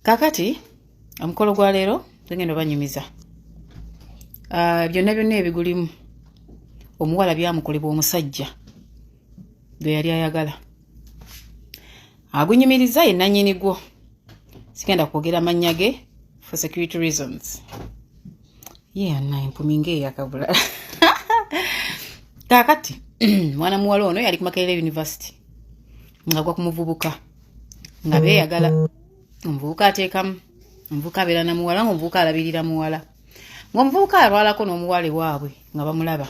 Kakati omukolo gwa leero tugenda obanyumiza byonna byonna ebigulimu. Omuwala byamukolebwa omusajja gwe yali ayagala, agunyumiriza ye nannyini gwo. Sigenda kwogera mannya ge for security reasons. Ye anna empumi ngaeyakabula. Kaakati mwana muwala ono yali ku Makerere University nga gwa ku muvubuka nga beeyagala. Omuvubuka ateekamu, omuvubuka abeera na muwala, ngaomuvubuka alabirira muwala, ng'omuvubuka alwalako n'omuwala ewaabwe nga bamulaba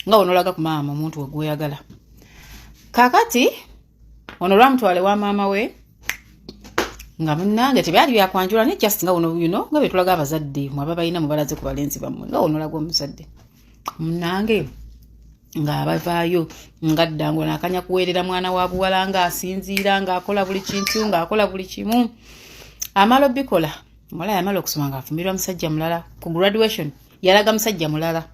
nga wonoolaga ku maama omuntu we gweyagala. Kaakati ono lwamutwala ewa maama we nga munnange tebyali byakwanjula, naye just nga wono nga betulaga abazadde mwaba balina mubalaze ku balenzi bammwe, nga wonoolaga omuzadde munnange ng'abavaayo nga dda ngo nakanya kuweerera mwana wa buwala, ng'asinziira, ng'akola buli kintu, ng'akola buli kimu. Amala obikola, omuwala yamala okusoma ng'afumbirwa musajja mulala. Ku graduation yalaga musajja mulala.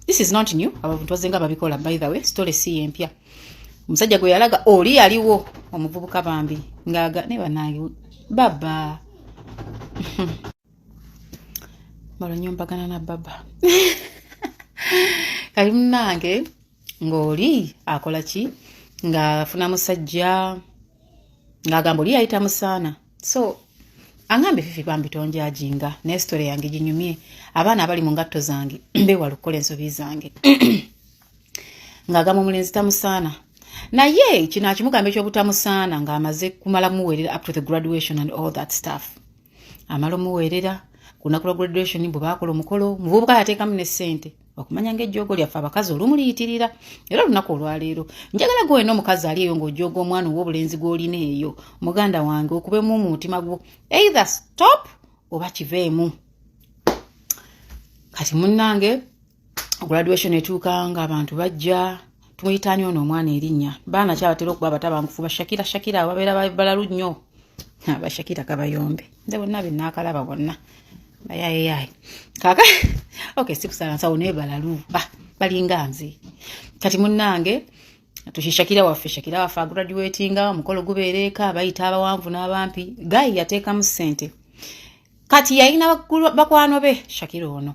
This is not new, abantu bazenga babikola. By the way, story si yempya. Omusajja gwe yalaga oli yaliwo omuvubuka bambi ng'aga ne bannange baba malo nyombagana na baba. Kali munnange ng'oli akola ki, ng'afuna musajja ng'agamba oli yayita musaana. So angambe, "Fifi bambi tonjajinga, naye story yange ginyumye abaana abali mu ngatto zange beewala okukola ensobi zange." Ng'agamba omulenzi tamusaana, naye kino akimugamba ekyobutamusaana ng'amaze kumala muweerera up to the graduation and all that stuff. Amala omuweerera ku lunaku lwa graduation, bwe baakola omukolo, muvubuka yateekamu ne ssente. Okumanya ngaejjoogo lyaffe abakazi olumu liyitirira. Era olunaku olwaleero njagala gwe wena omukazi ali eyo ng'ojjooga omwana ow'obulenzi gw'olina eyo, muganda wange, okubemu mu mutima gwo, either stop oba kiveemu. Kati munnange graduation etuuka ng'abantu bajja. Tumuyitaani ono omwana erinnya? Baana kyabatera okuba abatabangufu, bashakira. Shakira babeera balalu nnyo, bashakira kabayombe. Nze bonna benaakalaba bonna bayayeyaye. Kaka okay, sikusala nsawo, naye balalu ba balinga nze. Kati munnange tushakira waffe, Shakira waffe agraduatinga, omukolo gubeera eka, bayita abawanvu n'abampi. Guy yateekamu ssente. Kati yalina bakwano be Shakira ono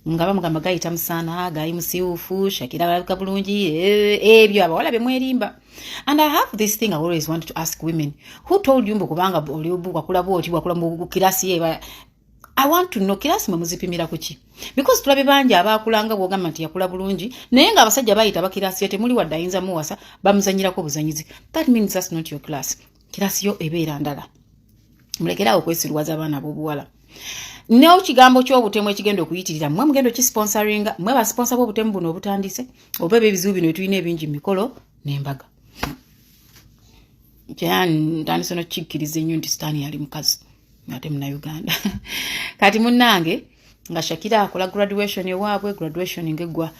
nga bamugamba guy tamusaana, guy musiwufu, Shakira alabika bulungi. Ebyo abawala bemwerimba. And I have this thing I always want to ask women: who told you mbu kubanga oli wakula bwoti, wakula mu kirasi ye? I want to know, kirasi mwe muzipimira kuki? Because tulabe bangi abakulanga bwogamba nti yakula bulungi, naye nga abasajja bayita bakirasi ye temuli wadde ayinza muwasa, bamuzanyirako obuzanyizi. That means that's not your class. Kirasi yo ebeera ndala. Mulekerawo okwesiruwaza abaana ab'obuwala n'ekigambo ky'obutemu ekigenda okuyitirira. Mmwe mugenda okisponsoringa, mmwe basponsor b'obutemu buno obutandise oba eba ebizibu bino etulina ebingi mu mikolo n'embaga. Ntandise nokikkiriza ennyo nti Sitaani yali mukazi ate Munauganda. Kati munnange nga Shakira akola graduation ewaabwe, graduation ngaeggwa,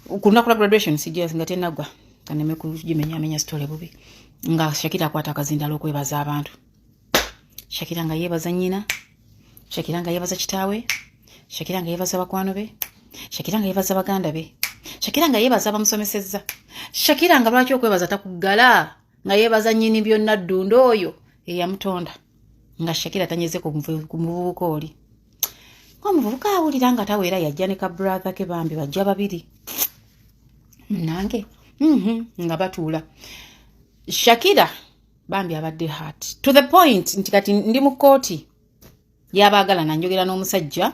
ku lunaku lwa graduation sijja nga tenaggwa kaneme kugimenyamenya story bubi, nga Shakira akwata akazindalo okwebaza abantu. Shakira nga yeebaza nnyina, Shakira nga yeebaza kitaawe, Shakira nga yeebaza bakwano be, Shakira nga yeebaza baganda be, Shakira nga yeebaza abamusomesezza. Shakira nga lwaki okwebaza takuggala, nga yeebaza nnyini byonna, ddunda oyo eyamutonda, nga Shakira tanyeze ku muvubuka oli. Omuvubuka awulira nga taweera, yajja ne ka brother ke bambi, bajja babiri nange nga batuula. Shakira bambi abadde hurt to the point nti kati ndi mu kooti yabaagala nanjogera n'omusajja,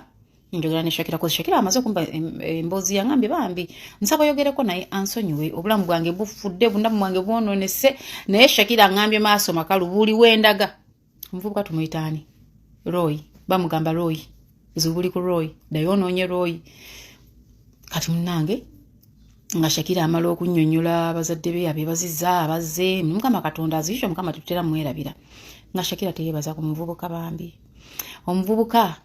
njogera ne Shakira, cause Shakira amaze okumpa emboozi. Yangambye, "Bambi nsaba oyogereko naye ansonyiwe, obulamu bwange bufudde, bunamu bwange bwononese." Naye Shakira aŋŋambye maaso makalu buli wendaga. Omuvubuka tumuyitaani? Roy, bamugamba Roy. Buzibu buli ku Roy, ddayo onoonye Roy. Kati munnange nga Shakira amala okunnyonnyola abazadde be, abeebazizza abazze, Mukama Katonda aziyisha, Mukama tetutera mwerabira, nga Shakira teyeebaza ku muvubuka. Bambi omuvubuka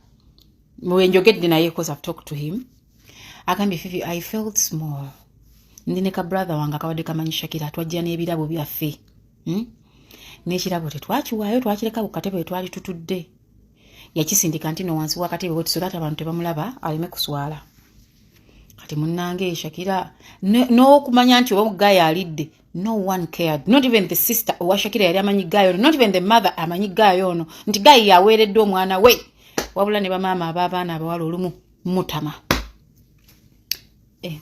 wenjogedde naye, 'cause I've talked to him, agambye, "Fifi, I felt small. Ndi ne ka brother wange akabadde kamanyi Shakira, twajja n'ebirabo byaffe, N'ekirabo tetwakiwaayo, twakireka ku katebe we twali tutudde. Yakisindika nti no wansi w'akatebe bwe so that abantu tebamulaba, aleme kuswala." Kati munnange Shakira n'okumanya nti oba mugaaya alidde. No one cared, not even the sister owa Shakira yali amanyi guy ono, not even the mother amanyi guy ono nti guy yaweereddwa omwana we. Wabula ne bamaama ab'abaana abawala olumu mutama.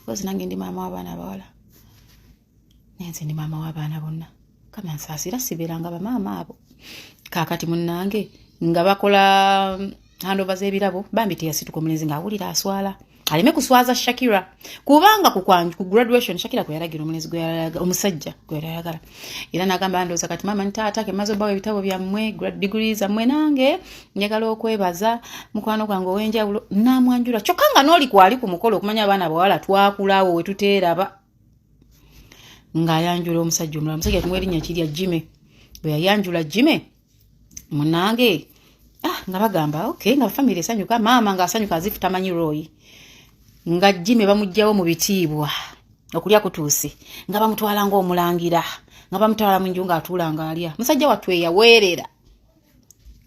Kozi nange ndi maama w'abaana abawala, nenze ndi maama w'abaana bonna. Kama nsaasira, sibeeranga bamaama abo. Kaakati munnange, nga bakola handover z'ebirabo, bambi teyasituka. Omulenzi ng'awulira aswala aleme kuswaza Shakira, kubanga ku graduation Shakira kwe yalagira omulenzi, omusajja gwe yayagala, era n'agamba, "Ndowooza kati maama ne taata kemaze obbawa ebitabo byammwe, degree zammwe, nange njagala okwebaza mukwano gwange ow'enjawulo." N'amwanjula, kyokka nga n'oli kwali ku mukolo. Okumanya abaana bawala twakulaawo we tuteeraba, ng'ayanjula omusajja omulala. Omusajja tumuwa erinnya kirya Jime. Bwe yayanjula Jime, munange, ah, nga bagamba okay, nga family esanyuka, maama ng'asanyuka azifu tamanyi Roy. Nga Jime bamuggyawo mu bitiibwa, okulya kutuuse, nga bamutwala ng'omulangira, nga bamutwala mu nju, ng'atuula ng'alya. Musajja wattu eyaweerera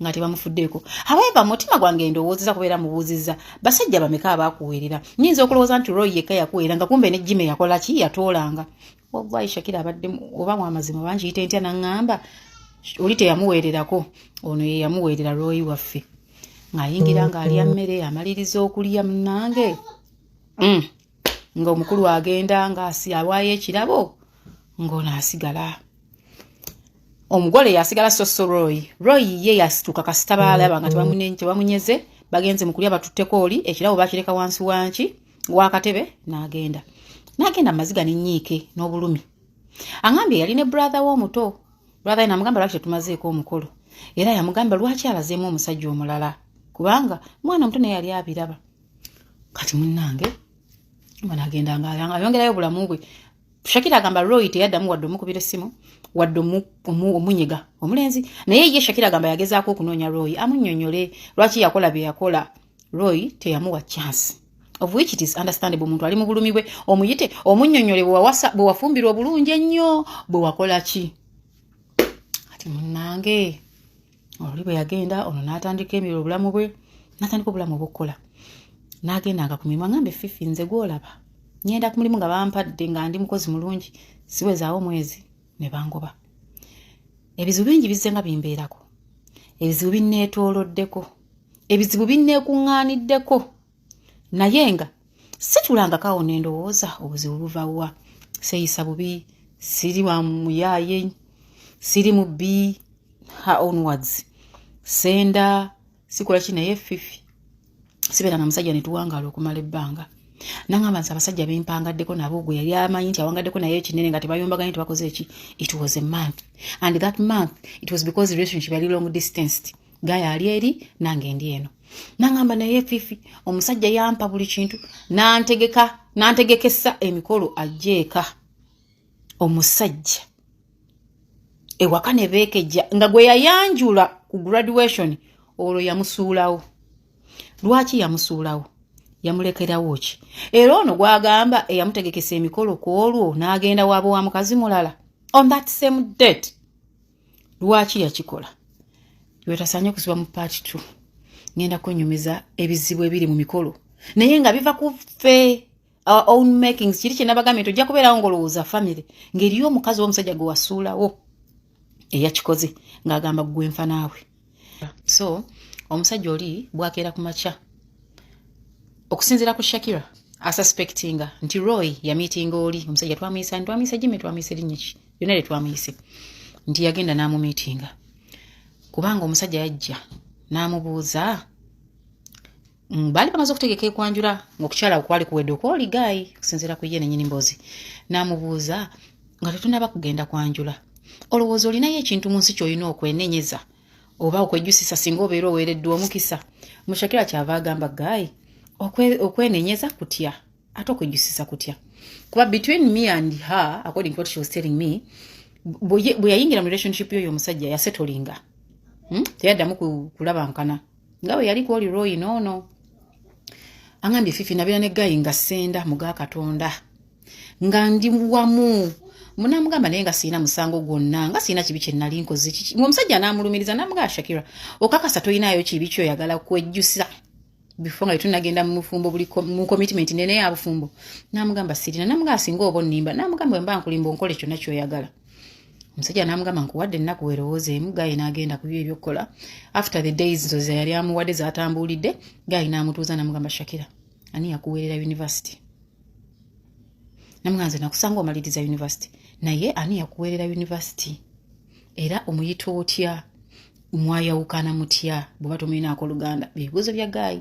nga tebamufuddeeko. However, mutima gwange ndowoozeza kubeera mubuuzizza, basajja bameka abakuweerera? Nyinza okulowooza nti Roy yekka yakuweerera, nga kumbe ne Jime yakola ki? Yatoolanga. Wallahi Shakira abadde oba mwamazima bankiyite ntya, naŋŋamba oli teyamuweererako, ono ye yamuweerera, Roy waffe. Ng'ayingira ng'alya mmere, amaliriza okulya, munnange, ng'omukulu agenda ng'asi awaayo ekirabo, ng'ono asigala, omugole yasigala. Soso Roy, Roy ye yasituka kasita baalaba nga tebamunyeze, bagenze mu kulya, batutteko oli ekirabo, bakireka wansi wanki wakatebe, n'agenda, n'agenda mu maziga n'ennyiike n'obulumi. Aŋambye yali ne brother we omuto. Brother we namugamba, "Lwaki tetumazeeko omukolo?" Era yamugamba lwaki alazeemu omusajja omulala, kubanga mwana muto naye yali abiraba. Kati munnange, mwana agenda nga ayongerayo obulamu bwe. Shakira agamba Roy teyaddamu wadde omukubira essimu, wadde omunyega omulenzi. Naye ye Shakira agamba yagezaako okunoonya Roy amunnyonnyole lwaki yakola bye yakola. Roy teyamuwa chance, of which it is understandable. Omuntu ali mu bulumi bwe, omuyite omunnyonnyole bwe wawasa, bwe wafumbirwa obulungi ennyo, bwe wakola ki. Kati munnange, oli bwe yagenda, ono n'atandika emirimu, obulamu bwe, n'atandika obulamu obw'okukola, n'agendanga ku mirimu. Aŋambe, "Fifi, nze gwolaba ngenda ku mulimu nga bampadde nga ndi mukozi mulungi, siwezaawo mwezi ne bangoba. Ebizibu bingi bizze nga bimbeerako, ebizibu binneetooloddeko, ebizibu binneekuŋŋaaniddeko, naye nga situlangako awo ne ndowooza obuzibu buva wa. Seeyisa bubi, siri wa muyaaye, siri mubbi, her own words, senda sikola ki, naye Fifi sibeera na musajja ne tuwangaala okumala ebbanga." Nangamba nti abasajja bempangaddeko nabo, gwe yali amanyi nti awangaddeko naye ekinene nga tebayombaganye, tebakoze eki, it was a month, and that month it was because relationship yali long distanced. Guy ali eri, nange ndi eno. Nangamba, "Naye Fifi, omusajja yampa buli kintu, nantegeka, nantegekesa emikolo, ajja eka omusajja ewaka ne beekejja nga gwe yayanjula ku graduation, olwo yamusuulawo. Lwaki yamusuulawo? Yamulekerawo ki? Era ono gwagamba eyamutegekesa emikolo ku olwo n'agenda waaba wa mukazi mulala on that same date, lwaki yakikola?" Wetasaanye okusiba mu part 2. Ngenda kwenyumiza ebizibu ebiri mu mikolo, naye nga biva ku ffe, our own makings. Kiri kye nabagambye nti ojja kubeerawo ng'olowooza family, ng'eriyo omukazi oba omusajja gwe wasuulawo eyakikoze, ng'agamba gwe nfa naawe. So omusajja oli bwakeera ku makya, okusinziira ku Shakira, asuspectinga nti Roy yamiitinga oli omusajja. Twamuyisa, twamuyise Jimmy, twamuyise linnya ki lyonna lye twamuyise, nti yagenda n'amumiitinga, kubanga omusajja yajja n'amubuuza. Baali bamaze okutegeka ekwanjula, ng'okukyala kwali kuwedde okwoli guy, okusinziira ku ye nenyini mboozi. N'amubuuza, "Nga tetunaba kugenda kwanjula, olowooza olinayo ekintu mu nsi ky'olina okwenenyeza oba okwejjusisa singa obeera oweereddwa omukisa?" Mushakira kyava agamba guy, "Okwenenyeza kutya ate okwejjusisa kutya? Kuba between me and her, according to what she was telling me, bwe yayingira mu relationship yoyo omusajja yasetolinga, Teyaddamu kulabankana nga bwe yali kwoli Roy noono. Aŋambye, "Fifi, nabeera ne guy nga senda muga Katonda, nga ndi wamu." Munamugamba, "Naye nga siina musango gwonna, nga siina kibi kye nali nkoze." Omusajja n'amulumiriza, n'amugamba, "Shakira, okakasa toyinaayo kibi kyoyagala kwejjusa?" Before nga tunagenda mu mufumbo, buli mu commitment nene ya bufumbo. Namugamba sirina. Namugamba singa oba onnimba. Namugamba mba nkulimba, onkole kyonna kyoyagala. Omusajja namugamba, "Nkuwadde ennaku, werowoozeemu." Guy n'agenda ku byo ebyokukola. After the days nzoza yali amuwadde zatambuulidde, guy n'amutuuza, namugamba, "Shakira, ani yakuweerera university?" Namugamba, "Nze nakusanga omaliriza university, naye ani yakuweerera university? Era omuyita otya? Mwayawukana mutya bweba tomuyinaako oluganda?" Bibuuzo bya guy.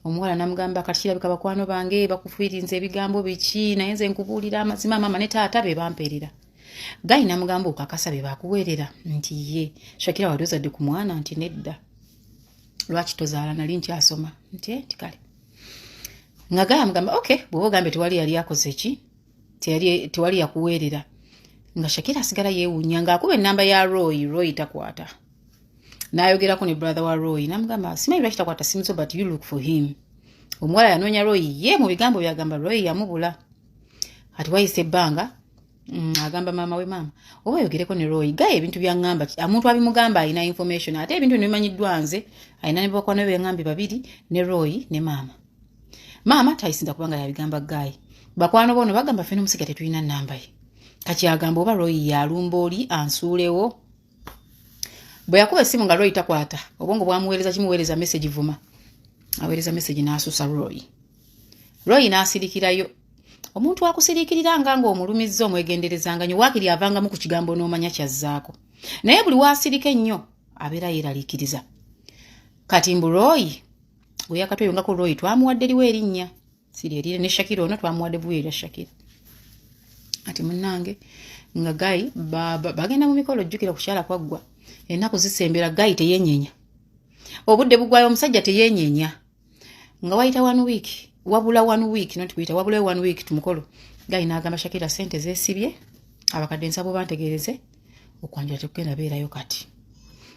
Omuwala namugamba, "Kati kirabika bakwano bange bakufiirinza ebigambo biki, naye nze nkubuulira amazima, maama ne taata be bampeerera." Guy namugamba, "Okakasa be bakuweerera?" Nti ye. "Shakira, wali ozadde ku mwana?" Nti nedda. "Lwaki tozaala?" "Nali nkyasoma." Nti eh, nti kale. Nga guy amugamba, "Ok, bw'oba ogambye tewali yali akoze ki, tewali yakuweerera." Nga Shakira asigala yeewuunya, ng'akuba ennamba ya Roy, Roy takwata. N'ayogerako ne brother wa Roy, namugamba, "Simanyi lwaki takwata simu zo, but you look for him." Omuwala yanoonya Roy, ye mu bigambo byagamba Roy yamubula. Ati wayise ebbanga, agamba maama we, "Maama, oba oyogereko ne Roy, guy ebintu byaŋŋamba, omuntu abimugamba alina information, ate ebintu bino bimanyiddwa nze." Alina ne bakwano be beŋŋambye babiri, ne Roy ne maama. Maama tayisinza kubanga yabigamba guy. Bakwano bono bagamba, "Ffe n'omusajja tetulina nnamba ye." Kati agamba, oba Roy yalumba oli ansuulewo. Bwe yakuba essimu nga Roy takwata, obwongo bwamuweereza kimuweereza message vuma. Aweereza message n'asusa Roy, Roy n'asirikirayo. Omuntu akusiriikirira nga ng'omulumizza, omwegenderezanga nnyo. Waakiri avangamu ku kigambo n'omanya kyazzaako, naye buli waasirika ennyo abeera yeeraliikiriza. Kati mbu Roy bwe yakatweyongako, Roy twamuwadde liwo erinnya siri erire, ne Shakira ono twamuwadde buwi erya Shakira. Ati munnange, nga guy bagenda mu mikolo, jjukira kukyala kwaggwa, ennaku zisembera, guy teyenyenya, obudde bugwayo, omusajja teyenyenya. Nga wayita one week, wabula one week, not kuyita, wabulayo one week tumukolo, guy n'agamba Shakira, "Sente zeesibye, abakadde nsaba obantegeereze, okwanjula tekugenda beerayo." Kati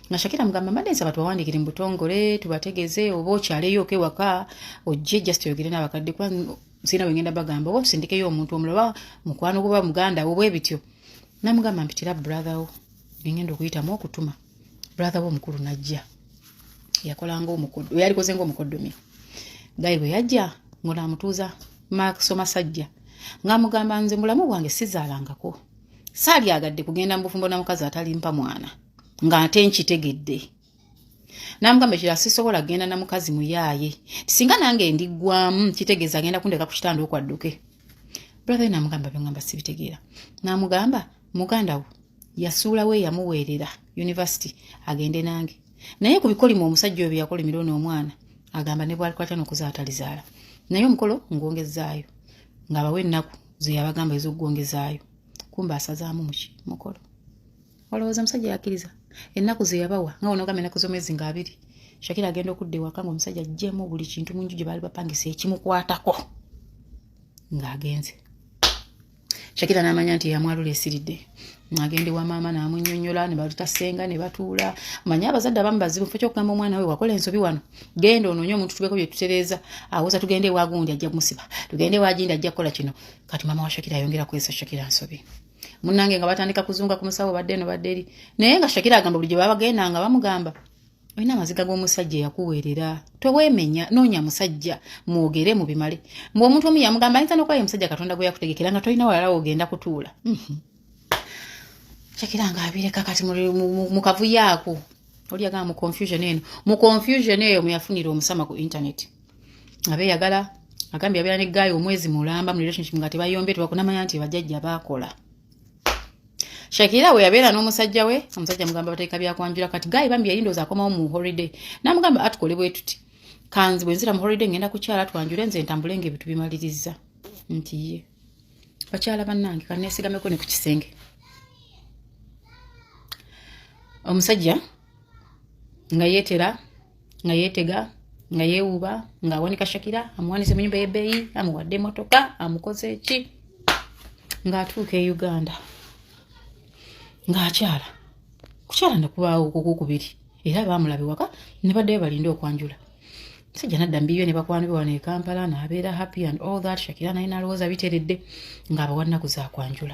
nga Shakira mugamba, "Mbadde nsaba tubawandiikire mu butongole tubategeeze, oba okyaleyo ewaka ojje just oyogere n'abakadde, kuba sirina bwe ngenda bagamba, oba tusindikeyo omuntu omulala, oba mukwano guba muganda wo." Bwe bityo. Namugamba, "Mpitira brother wo ngenda okuyitamu okutuma." Brother wo omukulu najja, yakolanga omukodo, yalikoze ng'omukoddomi. Guy bwe yajja, ng'onaamutuuza maaso masajja, ng'amugamba, "Nze mulamu bwange sizaalangako, saalyagadde kugenda mu bufumbo na mukazi atalimpa mwana ng'ate nkitegedde." Namugamba ekirala, "Sisobola kugenda na mukazi muyaaye, singa nange ndiggwamu kitegeeza agenda kundeka ku kitanda okwadduke." Brother we namugamba, "Byongamba sibitegeera." Namugamba, "Muganda wo yasuulawo eyamuweerera university agende nange, naye ku bikolimo omusajja oyo bye yakolimira ono omwana, agamba ne bwalikwata n'okuzaala talizaala, naye omukolo ngwongezaayo." Ng'abawa ennaku ze yabagamba ez'okugwongezaayo, kumba asazaamu muki mukolo. Olowooza omusajja yakkiriza ennaku ze yabawa? Nga wonogamba ennaku z'omwezi nga 20, Shakira agenda okudda ewaka nga omusajja aggyemu buli kintu mu nju gye baali bapangisa ekimukwatako ng'agenze. Shakira n'amanya nti yamwalula esiridde. Agende wa maama n'amunnyonnyola, ne balita ssenga ne batuula. Manye abazadde abamu bazibu ffe, kyokugamba omwana we, "Wakola ensobi wano, genda onoonye omuntu tubeko bye tutereeza," awoza, "Tugende ewa gundi ajja kumusiba, tugende ewa gindi ajja kukola kino." Kati maama wa Shakira ayongera kwesa Shakira nsobi. Munnange, nga batandika kuzunga ku musawo, badde eno badde eri, naye nga Shakira agamba buli gye baba bagenda nga bamugamba, "Olina amaziga g'omusajja eyakuweerera, toweemenya, noonya musajja mwogere mubimale." Mbu omuntu omu yamugamba, "Ayinza n'okuba ye musajja Katonda gwe yakutegekera, nga tolina walala wogenda kutuula." Shakira nga abireka. Kati mu kavuyo ako, oli agamba mu confusion eno, mu confusion eyo mweyafunira omusama ku internet abeeyagala. Agambye yabeera ne guy omwezi mulamba mu relationship nga tebayombye, tebakunamanya nti bajjajja baakola. Shakira we yabeera n'omusajja we, omusajja mugamba bateeka byakwanjula. Kati guy bambi yali ndowooza akomawo mu holiday, n'amugamba, "Atukole bwe tuti, kanzi bwe nzira mu holiday ngenda kukyala twanjule, nze ntambule nga ebintu bimaliriza." Nti ye bakyala bannange, kaneesigameko ne ku kisenge. Omusajja nga yeetera, nga yeetega, nga yeewuba, ng'awanika Shakira, amuwanise mu nyumba y'ebbeeyi, amuwadde emotoka, amukoze ki. Ng'atuuka e Uganda, ng'akyala, kukyala nekubaawo okukubiri, era baamulaba ewaka ne baddayo balinde okwanjula. Musajja nadda mbibyo ne bakwano be wano e Kampala, n'abeera happy and all that. Shakira naye n'alowooza biteredde, ng'abawa nnaku za kwanjula.